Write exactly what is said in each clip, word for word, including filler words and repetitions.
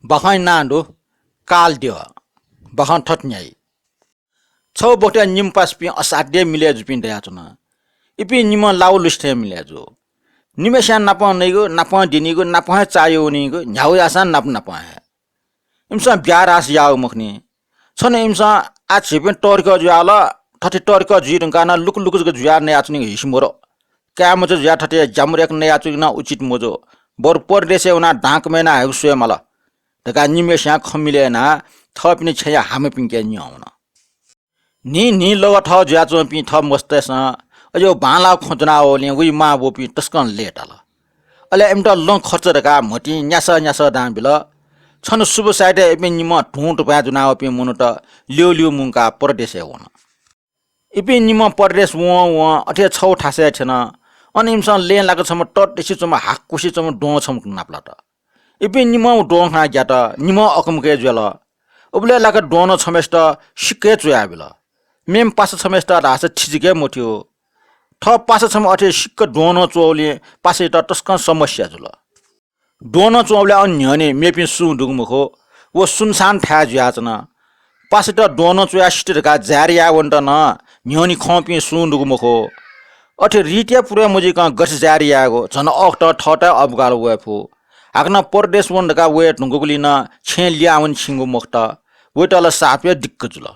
बाखंया नां दु कालदेव। बाखं थथे न्ह्याइ। छगू बखतय् निम्हपासापिं असाध्य मिलय् जूपिं दयाच्वन। इपिं निम्ह लावलुसे थें मिलय् जू। निम्हय्सियां नापं नइगु, नापं दिनीगु, नापं हे चाःहिउ वनीगु, न्ह्यागु याःसां नाप नापं हे। इमिसं ब्याहा रास याःगु मखुनि। छन्हु इमिसं आः झीपिं तःधिकः जुयाः ला, थथे तःधिकः जुइ धुंकाः नं लुकु लुकु जक जुयाः नयाच्वनीगु हिसि मदु। काय् मचा जुयाः थथे ज्यामुर्याक नयाच्वनीगु नं उचित मजू। बरु परदेशय् वनाः दांकमय् याना हयेगु स्वये माल धकाः निम्हय्सियां खँ मिले यानाः थःपिनि छेँया हामापिन्के न्यं वन। न्हिं न्हिं लःगु थः जुयाच्वंपिं थः मस्तय्सं अज्याःगु बांलाःगु खँ ज्वनावःगुलिं वइ मांबौपिं तसकं लय्ताल। अले इमित लं खर्च धकाः म्हतिं न्यासः न्यासः दां बिल। छन्हु शुभ साइत इपिं निम्ह धुं धुपाँय् ज्वनावःपिं मनूत ल्यू ल्यू मुंकाः परदेशय् वन। इपिं निम्ह परदेश वं वं अथे छगू थासय् थ्यन। अन इमिसं लँय् लाक छम्ह ततय्सि च्वंम्ह हाकुसे च्वंम्ह द्वहं छम्ह नापलात। इपिं निम्हं व द्वहं खनाः ग्यात, निम्हं अकमकय् जुयाल। उबलय् लाक द्वहनं छम्हय्सित सिक्क हे च्वयाबिल। मेम्ह पासा छम्हय्सित धाःसा थिजिक हे मथ्यू। थः पासा छम्ह अथे सिक्क द्वहनं च्वःगुलिं पासायात तसकं समस्या जुल। द्वहनं च्वंबलय् अन न्ह्यःने मेपिं सुं दुगु मखु, व सुनसान थाय् जुयाच्वन। पासायात द्वहनं च्वयाः सित धकाः जाहेर याये वनेत नं न्ह्यःने खंपिं सुं दुगु मखु। अथे रीतिया पुरय् मजुइकं गथे जाहेर यायेगु, झन अःखतं थःत हे अबुगाल वये फु। हाकनं परदेश वन धकाः वये धुंकूगुलिं नं छेँय् लिहां वने छिंगु मखुत। वयात ला साप हे दिक्क जुल।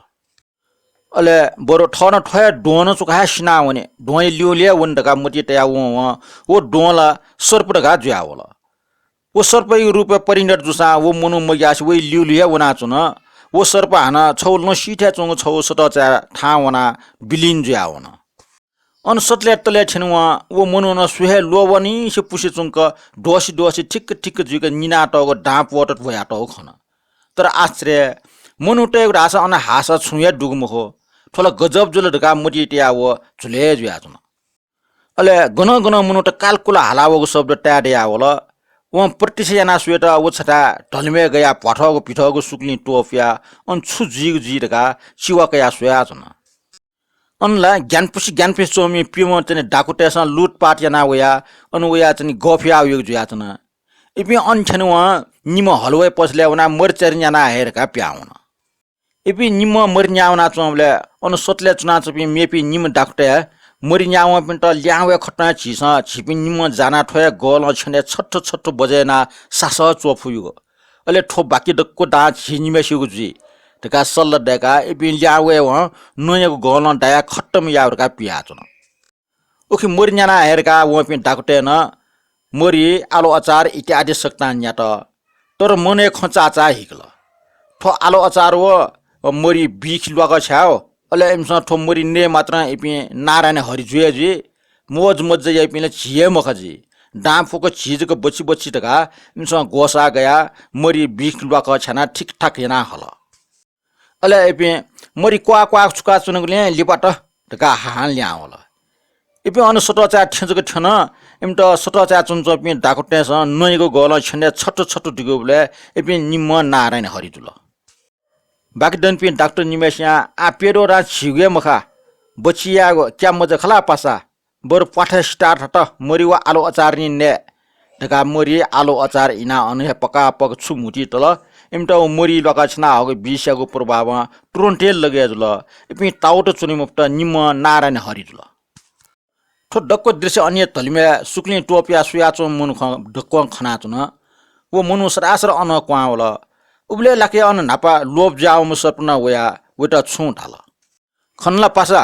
अले बरु थः नं थ्व हे द्वहनं च्वकाः हे सिनावने, द्वहंया ल्यूल्यू हे वने धकाः मतिइ तयाः वं वं व द्वहं ला सर्प धकाः जुयावल। व सर्पयागु रूपय् परिणत जूसां व मनू मग्यासे वइ ल्यूल्यू हे वनाच्वन। व सर्प हानं छगू लँ सिथय् च्वंगु छगू सतःचाय् थाहां वनाः विलीन जुयावन। अन सतलय् तलय् थ्यनेवं व मनुखं सु हे ल्वःवनीसे पुसे च्वंक द्वःसि द्वःसि थिक्क थिक्क जुइक निनातःगु दां प्वःतत वयातःगु खन। तर आश्चर्य, मनूतय्गु धाःसा अन हाःसा छुं हे दुगु मखु। थ्व ला गजब जुल धकाः मतिइ तयाः व झुलय् जुयाच्वन। अले गनं गनं मनूत कालकुल हालावःगु शब्द ताये दयावल। वं प्रत्यक्ष यानाः स्वयेत व छथाय् ढलमय् गयाः भ्वाथःगु भिथःगु सुकुलिं त्वपुयाः अन छु जुइगु जुइ धकाः चिवा कयाः स्वयाच्वन। अन ला ग्यानापुसे ग्यानापुसे च्वंपिं प्यम्ह चाहिँ डाकुतय्सं लुटपाट यानाः वयाः अन वयाः चाहिँ गःफियाः वइगु जुयाच्वन। इपिं अन थ्यनेवं निम्ह हलवाया पसलय् वनाः मरि चय् न्याना हये धकाः पिहां वन। इपिं निम्हं मरि न्याः वनाच्वंबलय् अन सतलय् च्वनाच्वंपिं मेपिं निम्ह डाकुतय् मरि न्याः वंपिन्त ल्याहां वये खतं झीसं झीपिं निम्हं जानाः थ्व हे गःलं छेनय् छट्ठ छट्ठ बजय् यानाः सासः च्वफुइगु। अले थ्व बाकी दक्व दां झी निम्हय्सिगु जुइ धकाः सल्लाह दय्काः इपिं ल्याहां वयेवं नँयागु गःलं दायाः खतम यायेगु धकाः पिहां च्वन। उखे मरि न्याना हये धकाः वंपिं डाकुतय् नं मरि, आलु अचार इत्यादि सकतां न्यात। तर मनय् खँ चाःचाः हिकल। थ्व आलु अचार व मरि बिखि ल्वाकः छ्याः, अले इमिसं थ्व मरि नये मात्रं इपिं नारायण हरि जुइ हे जुइ। मोज मज्जा याइपिं ला झी हे मखु जुइ। दां फुक्क झी जक बच्छि बच्छि धकाः इमिसं ग्वसाः गयाः मरि बिखि ल्वाकः छ्यानाः ठिकठाक याना हल। अले इपिं मरि क्वाः क्वाः छुकाच्वंगुलिं लिपा त धकाः हाहां लिहां वल। इपिं अन सतःचाय् थ्यँ जक थ्यन। इमित सतःचाय् च्वनाच्वंपिं डाकुतय्सं नँयागु गःलं छेनय् छट्ठ छट्ठ दुगुबलय् इपिं निम्हं नारायण हरि जुल। बाकी दनिपिं डाकुत निम्हय्सियां आः प्यद्वः धां झीगु हे मखा, बच्छि यायेगु क्या मज्जा खला पासा। बरु प्वाथय् सिताः थत मरि व आलु अचार निं नये धकाः मरि, आलु अचार इनाः अन हे पकापक छु म्हुतुइ तल। इमित व मरि ल्वाकः छ्याना हःगु बिषयागु प्रभावं तुरुन्त हे लगय् जुल। इपिं ताउत च्वने मफुत, निम्हं नारायण हरि जुल। थ्व दक्व दृश्य अन हे ढलमय् सुकुलिं त्वपुयाः स्वयाच्वंम्ह मनुखं दक्वं खनाच्वन। व मनू सरासर अनं क्वहां वल। उबलय् लाक्क अन न्हापा लोभ जुयावंम्ह सर्प नं वयाः वयात छुं धाल। खन ला पासा,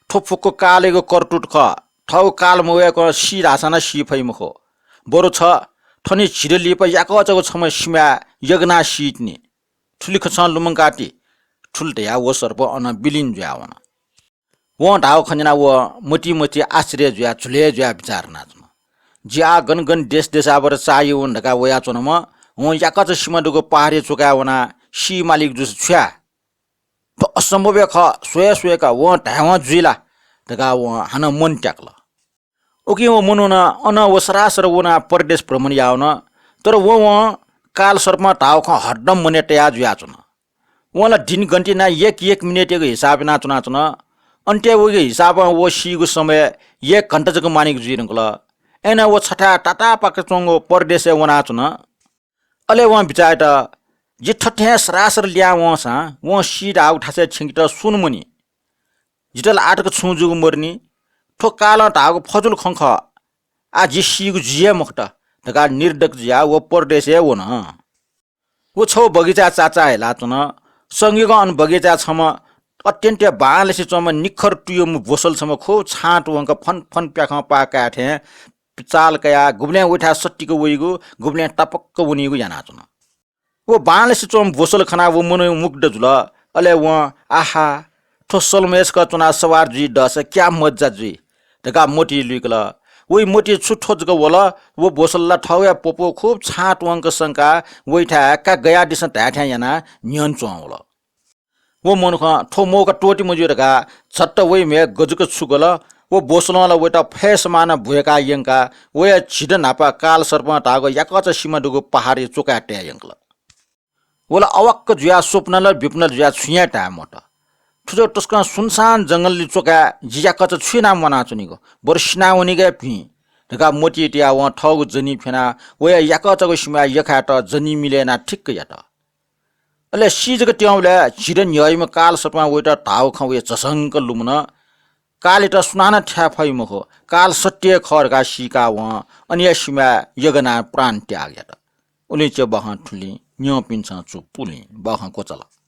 थ्व फुक्क कालयागु करतुत खः। थःगु काल मवय्कं सी धाःसां नं सी फइ मखु। बरु छ थनिं झिदँ लिपा याकःचागु छम्ह सिमाय् यगनाः सीतिनि। थुलि खँ छं लुमंकाति। थुलि धयाः व सर्प अनं विलीन जुयावन। वं धाःगु खँ न्यनाः व मतिइ मतिइ आश्चर्य जुयाः झुलय् जुयाः बिचाः यानाच्वन। जि आः गन गन देश देशावर चाःहिउ वने धकाः वयाच्वनाम्ह, वं याकःचा सिमा दुगु पहाडय् च्वकाः वनाः सी मालीगु जूसा छु याये? थ्व असम्भव हे खः, स्वये स्वयेका वं धायेवं जुइ ला धकाः वं हानं मन त्याकल। उकिं व मनुखं अनं व सरासर वनाः परदेश भ्रमण याः वन। तर वं, वं कालसर्पं धाःगु खँ हरदम मनय् तयाः जुयाच्वन। वं ला दिन गन्ति यानाः एक एक मिनेटयागु हिसाब यानाच्वनाच्वन। अन्त्यय् वइगु हिसाबं व सीगु समय एक घण्टा जक म्वानीगु जुइ धुंकल। अय्नं व छथाय् तातापाक च्वंगु परदेशय् वनाच्वन। अले वं बिचाः यात, जि थथे सरासर ल्याहां वंसां वं सी धाःगु थासय् थ्यंकेत सुं मनी। जितः ला आः तक छुं जूगु मदुनि। थ्व कालं धाःगु फजुल खँ खः। आः जि सीगु जुइ हे मखुत धकाः निर्धक्क जुयाः व परदेशय् वन। व छगू बगैँचाय् चाःचाः हिलाच्वन। संयोगं अन बगैँचाय् छम्ह अत्यन्त बांलासे च्वंम्ह निखर तुयुम्ह ब्वसल छम्ह खुब छाँट वंक फनफन प्याखं पाः काये थें चाल कयाः गुबलें वइथाय् सत्तिक वइगु, गुबलें तापाक्क वनीगु यानाच्वन। व बांलासे च्वंम्ह ब्वसल खनाः व मनू मुग्ध जुल। अले वं, "आहा, थ्व सलमय्‌सकं च्वनाः सवार जुइ दःसा क्या मज्जा जुइ" धकाः मतिइ लुइकल। वइ मतिइ छु थ्व जक वल, व ब्वसल ला थःगु हे पपू खुब छाँट वंक संकाः वइथाय् का गयादिसँ धायेथें यानाः न्ह्यःने च्वं वल। व मनुखं थ्व मौका त्वःते मज्यू धकाः झट्ट वइ म्ह्यय् गजुक छुकल। व ब्वसलं ला वइत फय् समानं ब्वय्‌काः यंकाः वया झिदँ न्हापा कालसर्पं धाःगु याकःचा सिमा दुगु पहाडय् च्वकाः तये यंकल। व ला अवाक्क जुयाः स्वप्नल बिप्नल जुयाः छुं हे धाये मत। थ्व जक तसकं सुनसान जंगलय् च्वकाः जि याकःचा छु यानाः म्वानाच्वनीगु, बरु सिनावनीगु हे भिं धकाः मतिइ तयाः वं थःगु जनी फ्यनाः वया याकःचागु सिमाय् यख्खायेत जनी मिले यानाः ठिक्क यात। अले सी जक त्यंबलय् झिदँ न्ह्यःयुम्ह कालसर्पं वइत धाःगु खँ वया झसंक लुमन। कालयात सुनानं थाय् फइ मखु, काल सत्य हे खः धकाः सीकाः वं अनया सिमाय् यगनाः प्राण त्याग यात। उलिं च्यः बाखं थुलिं, न्यंपिन्सं छु पुलिं, बाखं क्वचाल।